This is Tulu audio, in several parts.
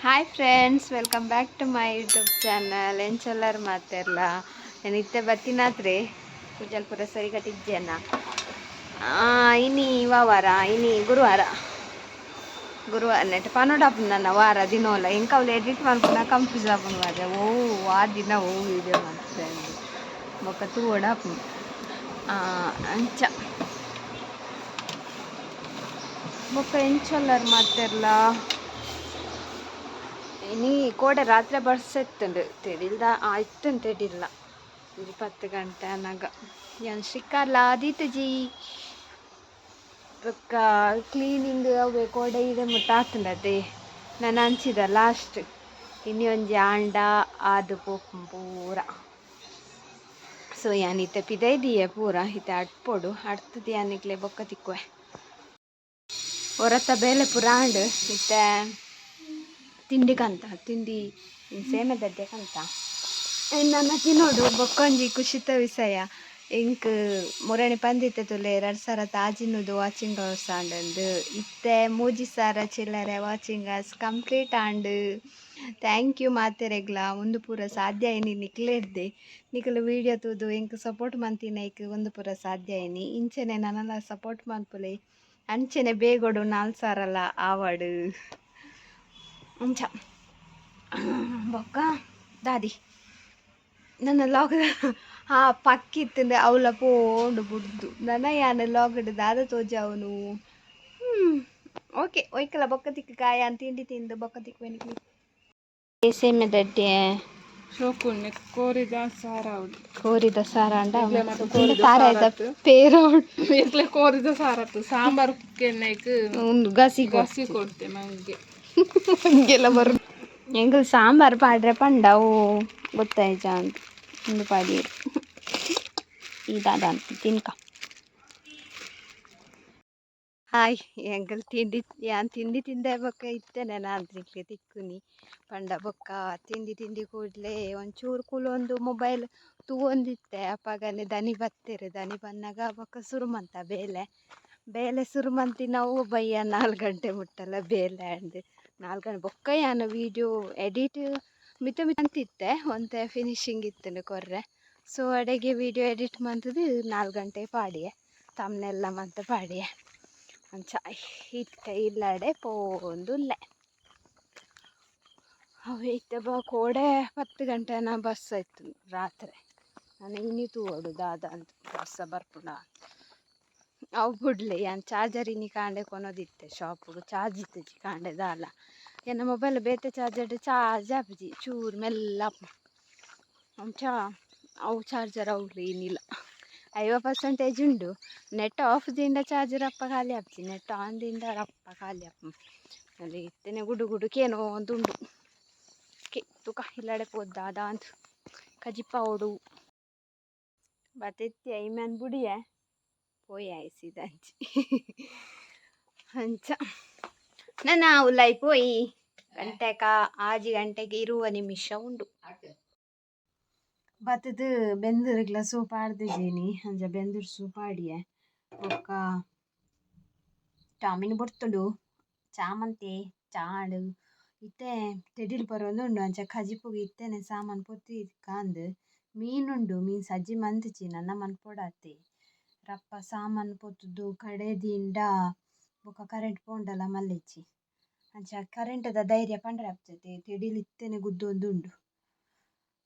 Hi friends, welcome back to my YouTube channel. ಎಂಚೊಲ್ಲರ್ ಮಾತೆರ್ಲ? ನಾನು ಇತ್ತೆ ಬತ್ತಿನಾತ್ರೆ. ಕುಜಲ್ಪುರ ಸರಿ ಕಟ್ಟಿಜ್ಜೆನ. ಇನಿ ವಾರ, ಇನಿ ಗುರುವಾರ. ಗುರುವಾರ ನೆಟ್ ಪನೊಡಾಪುಂಡು ನನ್ನ ವಾರ ದಿನೋಲ. ಎಂಕ್ ಅವ್ಲು ಎಡಿಟ್ ಮಲ್ಪುನ ಕಂಫ್ಯೂಸ್ ಆಪುಂಡು ಮಾರ್ರೆ. ಓ ವಾ ದಿನ ಓ ವೀಡಿಯೋ ಮಲ್ತೆ ಬೊಕ್ಕ ತೂವೊಡಾಪುಂಡು. ಅಂಚ ಬೊಕ್ಕ ಎಂಚೊಲ್ಲರ್ ಮಾತೆರ್ಲ? ಇನಿ ಕೋಡೆ ರಾತ್ರೆ ಬರ್ಸ ಇತ್ತುಂಡು. ತೆಡಿಲ್ದ ಆಯ್ತಂತ ತೆಡಿಲ್ಲ. ಒಂಜಿ 10 ಗಂಟೆ ಆನಗ ಯಾನ್ ಶಿಕಾರ್ಲ ದೀತುಜಿ. ಬೊಕ್ಕ ಕ್ಲೀನಿಂಗ್ ಅವೇ ಕೋಡೆ ಇಡೆ ಮುಟ್ಟ ಆತುಂಡತೆ. ನನ ಅಂಚಿದ ಲಾಸ್ಟ್ ಇನಿ ಒಂಜಿ ಆಂಡ ಆದ್ ಪೋಪುಂಡು ಪೂರ. ಸೊ ಯಾನ್ ಇತ್ತೆ ಪಿದೈ ದೀಯೆ ಪೂರ. ಇತ್ತೆ ಅಡ್ಪೊಡು. ಅಡ್ತುದು ಯಾನ್ ನಿಕ್ಲೆ ಬೊಕ್ಕ ತಿಕ್ಕುವೆ. ಹೊರತ ಬೇಲೆ ಪೂರ ಆಂಡ್. ಇತ್ತೆ ತಿಂಡಿ ಕಂತ, ತಿಂಡಿ ಸೇಮೆ ದಡ್ಡೆ ಕಂತ ನನ್ನ ತಿನ್ನೋಡು. ಬೊಕ್ಕೊಂಜಿ ಖುಷಿತ ವಿಷಯ, ಎಂಕ್ ಮುರಣಿ ಪಂದಿತ್ತೆ ತುಲೆ, 2600 ವಾಚಿಂಗ್ ಅವರ್ಸ್ ಆಂಡಂದು. ಇತ್ತೆ 3000 ಚಿಲ್ಲರೆ watching hours complete and. Thank you ಮಾತೆರೆಗ್ಲ. ಉಂದು ಪೂರ ಸಾಧ್ಯ ಆಯಿನಿ ನಿಕ್ಲೆಡ್ದೆ. ನಿಕುಲು ವೀಡಿಯೋ ತೂದು ಎಂಕ್ ಸಪೋರ್ಟ್ ಮಂತಿನೈಕ್ ಉಂದು ಪೂರ ಸಾಧ್ಯ ಆಯಿನಿ. ಇಂಚನೆ ನನಲ ಸಪೋರ್ಟ್ ಮನ್ಪುಲೆ. ಅಂಚನೆ ಬೇಗೊಡು 4000ಲ ಆವಡ್. ಅಂಚ ಬೊಕ್ಕ ದಾದಿ ನನ್ನ ಲಾಗ್ ಆ ಪಕ್ಕಿ ಇತ್ತಂದ್ರೆ ಅವಲ ಪೋಂಡು ಬುಡ್ದು. ನನ್ನ ಯಾನ್ ಲಾಗ್ಡ್ ದಾದ ತೋಜಾವನು? ಓಕೆ, ಒಯ್ಕಲ ಬೊಕ್ಕ ತಿಕ್ಕು ಕಾಯ. ತಿಂಡಿ ತಿಂದು ಬೊಕ್ಕ ತಿಕ್ಕು ನಿಕ್ಲೆ. ಸೇಮೆ ದಡ್ಡೆ. ಶೋಕುಣ್ಣೆ ಕೋರಿದ ಸಾರ ಉಂಡು. ಕೋರಿದ ಸಾರ ಅಂಡ. ಕೋರಿದ. ಸಾರ ಪೇರು. ಎಂಕ್ಲೆ ಕೋರಿದ ಸಾರತ್ತು. ಸಾಂಬಾರು ಕೆನ್ನೈಕ್. ಒಂದು ಗಸಿ. ಗಸಿ ಕೊಡ್ತೆ ಮಂಗೆ. ಹಂಗೆಲ್ಲ ಬರು. ಎಂಕುಲು ಸಾಂಬಾರು ಪಾಡ್ರೆ ಪಂಡ ಅವು ಗೊತ್ತಾಯ್ಜ ಅಂತ ಒಂದು ಪಾಡಿಯರು. ಇದಾದ ಅಂತ ತಿನ್ಕ. ಹಾಯ್, ಎಂಕಲ್ ತಿಂಡಿ, ಯಾನ್ ತಿಂಡಿ ತಿಂದೆ. ಬೊಕ್ಕ ಇತ್ತೇನೆ ನಾನು ನಿಕ್ಲೆ ತಿಕ್ಕುನಿ ಪಂಡ. ಬೊಕ್ಕ ತಿಂಡಿ ತಿಂಡಿ ಕೂಡ್ಲೆ ಒಂಚೂರು ಕುಲೊಂದು ಮೊಬೈಲ್ ತೂವೊಂದಿತ್ತೆ. ಅಪಗನೆ ದನಿ ಬತ್ತೆರ್. ದನಿ ಬನ್ನಗ ಬೊಕ್ಕ ಸುರು ಮಂತ ಬೇಲೆ. ಬೇಲೆ ಸುರು ಮಂತಿನವು ಬಯ್ಯ 4 ಗಂಟೆ ಮುಟ್ಟಲ ಬೇಲೆ ಆಂಡ್. 4 ಗಂಟೆ ಬೊಕ್ಕ ಯಾನ್ ವೀಡಿಯೋ ಎಡಿಟ್ ಮಿತ ಮಿತ ಅಂತಿತ್ತೆ. ಒಂತೆ ಫಿನಿಶಿಂಗ್ ಇತ್ತುಂಡು ಕೊರ್ರೆ. ಸೊ ಅಡೆಗೆ ವೀಡಿಯೋ ಎಡಿಟ್ ಮಂತುದು 4 ಗಂಟೆ ಪಾಡಿಯೆ, ತಮ್ನೆಲ್ಲ ಮಂತ್ ಪಾಡಿಯೆ. ಅಂಚ ಇತ್ತೆ ಇಲ್ಲಡೆ ಪೋವೊಂದುಲ್ಲೆ. ಅವು ಇತ್ತೆ ಬ ಕೋಡೆ 10 ಗಂಟೆನ ಬಸ್ ಆಯ್ತು ರಾತ್ರಿ. ನಾನು ಇನಿ ತೂವೊಡು ದಾದ ಅಂತ, ಬಸ್ಸ ಬರ್ಪುಂಡ. ಅವು ಬುಡ್ಲೆ. ಯಾನ್ ಚಾರ್ಜರ್ ಇನಿ ಕಾಂಡೆ ಕೊನೊದಿತ್ತೆ ಶಾಪುಗು. ಚಾರ್ಜ್ ಇತ್ತಿಜಿ ಕಾಂಡೆ ದಾಲ. ಎನ್ನ ಮೊಬೈಲ್ ಬೇತೆ ಚಾರ್ಜರ್ ಚಾರ್ಜ್ ಆಪುಜಿ, ಚೂರು ಮೆಲ್ಲ ಆಪುಂಡು. ಅಂಚ ಅವು ಚಾರ್ಜರ್ ಅವ್ಲು ಏನಿಲ್ಲ, 50 ಪರ್ಸೆಂಟೇಜ್ ಉಂಡು. ನೆಟ್ ಆಫ್ ದಿಂಡ ಚಾರ್ಜರ್ ಅಪ್ಪ ಖಾಲಿ ಆಪುಜಿ, ನೆಟ್ ಆನ್ ದಿಂಡ ರಪ್ಪ ಖಾಲಿ ಆಪುಂಡು. ಅಲ್ಲಿ ಇತ್ತನೆ ಗುಡು ಗುಡು ಕೇನೋ ಉಂಡು. ಓಕೆ, ತುಕ ಇಲ್ಲಡೆ ಪೋದು ದಾದ ಅಂತ ಕಜಿಪಾವೊಡು. ಬತ್ತೆತ್ತಿ ಐಮ್ಯಾನ್ ಬುಡಿಯೆ ಪೋಯಿ ಆಯ್ಸಿದಂಚಿ. ಅಂಚ ನನ್ನ ಉಲ್ಲೈ ಪೋಯಿ ಗಂಟೆಕ 6 ಗಂಟೆಗೆ 20 ನಿಮಿಷ ಉಂಡು. ಬತ್ತದು ಬೆಂದೂರುಗ್ಲ ಸೂ ಪಾಡ್ದಿದ್ದೀನಿ. ಅಂಚ ಬೆಂದೂರು ಸೂ ಪಾಡಿಯೆ. ಬೊಕ್ಕ ಟಾಮಿನ ಬೊರ್ತುಂಡು ಚಾಮಂತೆ ಚಾಂಡ್. ಇತ್ತೆ ತೆಡಿಲ್ ಬರೊಂದುಂಡು. ಅಂಚ ಕಜಿಪುಗು ಇತ್ತೆನೆ ಸಾಮಾನು ಪೊತ್ತು ಕಾಂದ್. ಮೀನುಂಡು, ಮೀನು ಸಜ್ಜಿ ಮಂತಿಜಿ, ನನ ಮನ್ಪೊಡಾತೆ. ರಪ್ಪ ಸಾಮಾನು ಪೊತ್ತುದು ಕಡೆ ದಿಂಡ ಬೊಕ್ಕ ಕರೆಂಟ್ ಪೋಂಡಲ ಮಲ್ಲೆಜ್ಜಿ. ಅಂಚ ಕರೆಂಟ್ದ ಧೈರ್ಯ ಪಂಡ್ರೆ ಆಪುಜತೆ. ತೆಡಿಲ್ ಇತ್ತೆನೆ ಗುದ್ದೊಂದುಂಡು.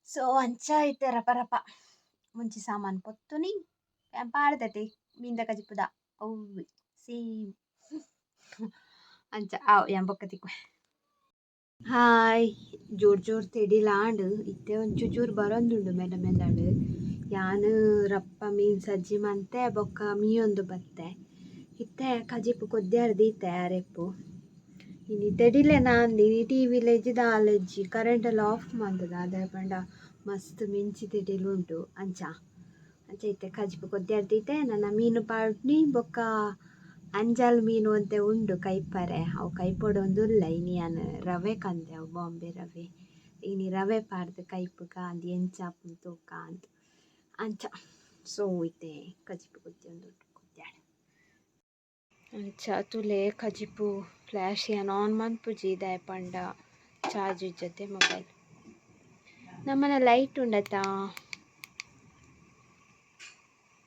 ಸೊ ಅಂಚ ಇತ್ತೆ ರಪ ರಪ ಮುಂಚಿ ಸಾಮಾನು ಪೊತ್ತುನಿ ಪಾಡ್ದತೆ ಮೀನ್ದ ಕಜಿಪುದ ಅವ್ವೆ ಸೇಮ್. ಅಂಚ ಆವ್, ಯಾನ್ ಬೊಕ್ಕ ತಿಕ್ಕುವೆ. ಹಾಯ್, ಜೋರು ಜೋರು ತೆಡಿಲ್ ಆಂಡ್. ಇತ್ತೆ ಒಂಚೂರು ಚೂರು ಬರೊಂದುಂಡು ಮೆಲ್ಲ ಮೆಲ್ಲಡ್. ಯಾನ್ ರಪ್ಪ ಮೀನ್ ಸಜ್ಜಿ ಮಂತೆ. ಬೊಕ್ಕ ಮೀಯೊಂದು ಬತ್ತೆ. ಇತ್ತೆ ಕಜಿಪು ಕೊದ್ಯಾರ್ ದೀತೆ ಅರೆಪ್ಪು. ಇನಿ ತೆಡಿಲೆನ ಅಂದ್. ಇನಿ ಟಿ.ವಿ ಇಜ್ಜಿ, ದಾಲ ಇಜ್ಜಿ. ಕರೆಂಟ್ ಎಲ್ಲ ಆಫ್ ಮಂತುದ. ದಾಯೆ ಪಂಡ ಮಸ್ತ್ ಮಿಂಚಿ ತೆಡಿಲ್ ಉಂಡು. ಅಂಚ ಅಂಚ ಇತ್ತೆ ಕಜಿಪು ಕೊದ್ಯಾರ್ ದೀತೆ. ನನ ಮೀನು ಪಾಡ್ನಿ. ಬೊಕ್ಕ ಅಂಜಲ್ ಮೀನು ಒಂತೆ ಉಂಡು ಕೈಪರೆ. ಅವು ಕೈಪೊಡೊಂದುಲ್ಲ. ಇನಿ ಯಾನ್ ರವೆ ಕಂತೆ, ಅವು ಬಾಂಬೆ ರವೆ. ಇನಿ ರವೆ ಪಾಡ್ದು ಕೈಪುಗ ಅಂದ್, ಎಂಚ ಆಪುಂಡು ತೂಕ ಅಂದ್. ಅಂಚ ಸೊ ಇತ್ತೆ ಕಜಿಪು ಕೊದ್ಯೊಂದುಂಡು, ಕೊದ್ಯಾಡ್. ಅಂಚ ತೂಲೆ, ಕಜಿಪು ಫ್ಲ್ಯಾಶ್ ಯಾನ್ ಆನ್ ಮನ್ಪುಜಿ. ದಾಯೆ ಪಂಡ ಚಾರ್ಜ್ ಜೊತೆ ಮೊಬೈಲ್. ನಮ್ಮನೆ ಲೈಟ್ ಉಂಡತಾ.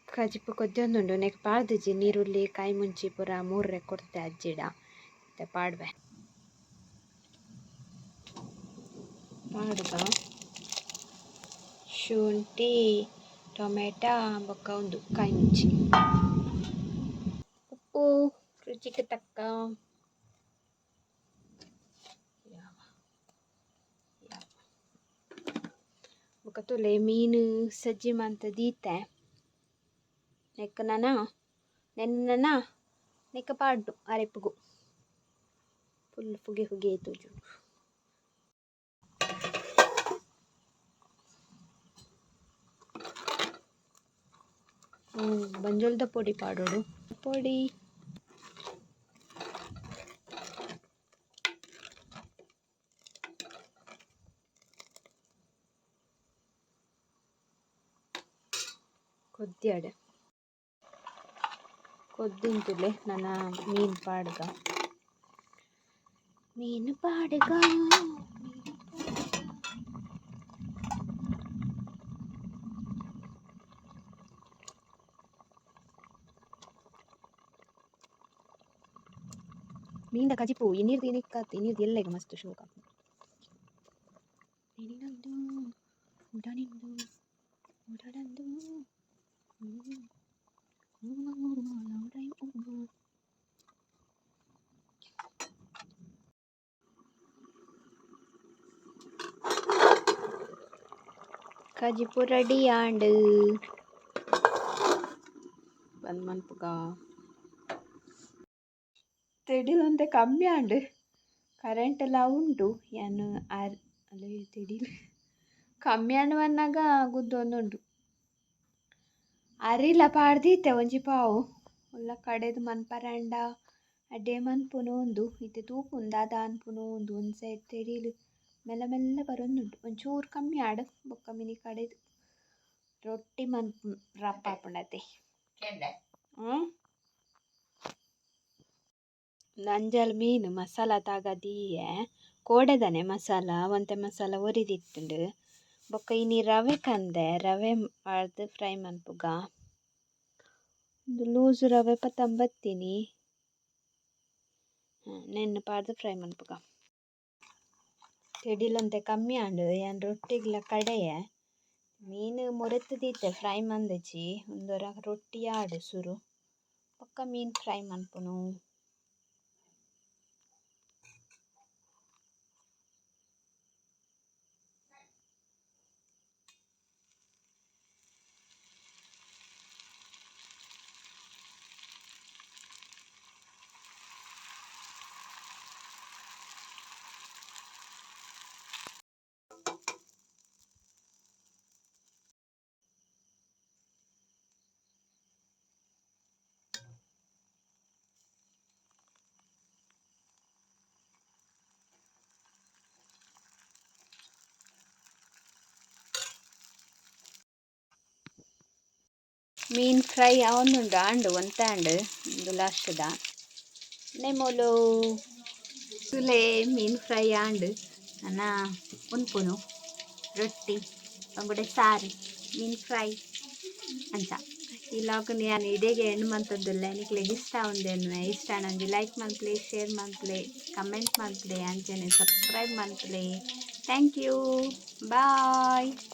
ಕಜಿಪು ಕೊದ್ದೊಂದುಂಡು. ನೆಕ್ ಪಾಡ್ದಿಜಿ. ನೀರುಳ್ಳಿ ಕಾಯಿ ಮುಂಚಿ ಪೂರ ಮೂರ್ರೆ ಕೊರ್ತೆ ಅಜ್ಜಿಡ. ಇತ್ತೆ ಪಾಡ್ವೆ. ಪಾಡುಗ ಶುಂಠಿ, ಟೊಮೆಟೊ ಬೊಕ್ಕ ಉಂದು ಕಾಯಿ ಮುಂಚಿ. ಉಪ್ಪು ರುಚಿಗೆ ತಕ್ಕ. ಯಾವ ಯಾವ ಬೊಕ್ಕ ತೂಲೆ ಮೀನು ಸಜ್ಜಿ ಮಂತ್ ದೀತೆ. ನೆಕ್ ನನ ನೆನ್ನ ನೆಕ್ ಪಾಡ್ಡು ಅರೆಪುಗು. ಫುಲ್ ಫುಗೆ ಫುಗೆ ತೋಜುಂಡು. ಬಂಜೋಲ್ದ ಪೊಡಿ ಪಾಡೋಡು. ಪೊಡಿ ಕೊದ್ಯಾಡ್. ಕೊದ್ದಿಂತುಲೆ ನನ ಮೀನು ಪಾಡ್ಗ. ಮೀನು ಪಾಡ್ಗ, ಮೀನು ಪಾಡ್ಗ. ಮೀನ್ದ ಕಜಿಪು ಇನೀರ್ದ ಇನಿಕ್ಕತ್ ಇನೀರ್ದ ಎಲ್ಲೆಗ್ ಮಸ್ತ್ ಶೋಕ. ನಿನಿನಂದು ಉಡನಿಂದು ಉಡಲಂದು. ಕಜಿಪು ರೆಡಿ ಆಂಡ್. ಬಂದ್ ಮನ್ಪುಗ. ತೆಡಿಲ್ ಒಂತೆ ಕಮ್ಮಿ ಆಂಡ್. ಕರೆಂಟ್ ಎಲ್ಲ ಉಂಡು. ಯಾನ್ ಆರ್ ಅಲ್ಲ ತೆಡಿಲ್ ಕಮ್ಮಿ ಆಂಡ್ ಬನ್ನಗ ಗುದ್ದೊಂದುಂಡು. ಅರಿಲ ಪಾಡ್ದೀತೆ ಒಂಜಿ ಪಾವು. ಉಲ್ಲ ಕಡೆದು ಮನ್ಪರಂಡ ಅಡ್ಡೆ ಮನ್ಪುನು ಉಂದು. ಇತ್ತೆ ತೂಪುನು ದಾದ ಅನ್ಪುನು ಉಂದು. ಒಂಜಿ ಸೈಡ್ ತೆಡಿಲ್ ಮೆಲ್ಲ ಮೆಲ್ಲ ಬರೊಂದುಂಡು. ಒಂಚೂರು ಕಮ್ಮಿ ಆಡ್ ಬೊಕ್ಕ ಮಿನಿ ಕಡೆದು ರೊಟ್ಟಿ ಮನ್ಪು ರಪ್ಪ ಆಪುಂಡತೆ. ಅಂಜಲ್ ಮೀನು ಮಸಾಲ ತಾಗದೀಯೆ. ಕೋಡೆದನೆ ಮಸಾಲ ಒಂತೆ ಮಸಾಲ ಒರಿದಿತ್ತುಂಡು. ಬೊಕ್ಕ ಇನಿ ರವೆ ಕಂದೆ. ರವೆ ಪಾಡ್ದು ಫ್ರೈ ಮನ್ಪುಗ. ಉಂದು ಲೂಸ್ ರವೆ ಪತ್ತೊಂಬತ್ತಿನಿ. ನೆನ್ನೆ ಪಾಡ್ದು ಫ್ರೈ ಮನ್ಪುಗ. ತೆಡಿಲ್ ಒಂತೆ ಕಮ್ಮಿ ಆಂಡ್. ಯಾನ್ ರೊಟ್ಟಿಗ್ಲ ಕಡೆಯೆ. ಮೀನು ಮುರೆತ್ ದೀತೆ ಫ್ರೈ ಮಂದಿಜಿ. ಉಂದೊರ ರೊಟ್ಟಿ ಆಡ್ ಸುರು. ಬೊಕ್ಕ ಮೀನು ಫ್ರೈ ಮನ್ಪುನು. ಮೀನು ಫ್ರೈ ಆವೊಂದುಂಡು. ಆಂಡ್ ಒಂತೆ ಆಂಡ್. ಉಂದು ಲಾಸ್ಟ್ದ ನೆ ಮೂಲು ತುಲೆ ಮೀನು ಫ್ರೈ ಆಂಡ್. ನನ ಉನ್ಪುನು. ರೊಟ್ಟಿ ಬಂಗುಡೆ ಸಾರು ಮೀನು ಫ್ರೈ ಅಂಚ. ಈ ವ್ಲಾಗ್‌ನ್ ಯಾನ್ ಇಡೆಗೆ ಎಂಡ್ ಮಂತೊಂದುಲ್ಲೆ. ನಿಕ್ಲೆಗ್ ಇಷ್ಟ ಆವೊಂದೇನ್ವೆ. ಇಷ್ಟ ಆಂಡ ಒಂಜಿ ಲೈಕ್ ಮನ್ಪುಲೆ, ಶೇರ್ ಮನ್ಪುಲೆ, ಕಮೆಂಟ್ ಮನ್ಪುಲೆ, ಅಂಚನೆ ಸಬ್ಸ್ಕ್ರೈಬ್ ಮನ್ಪುಲೆ. Thank you, bye.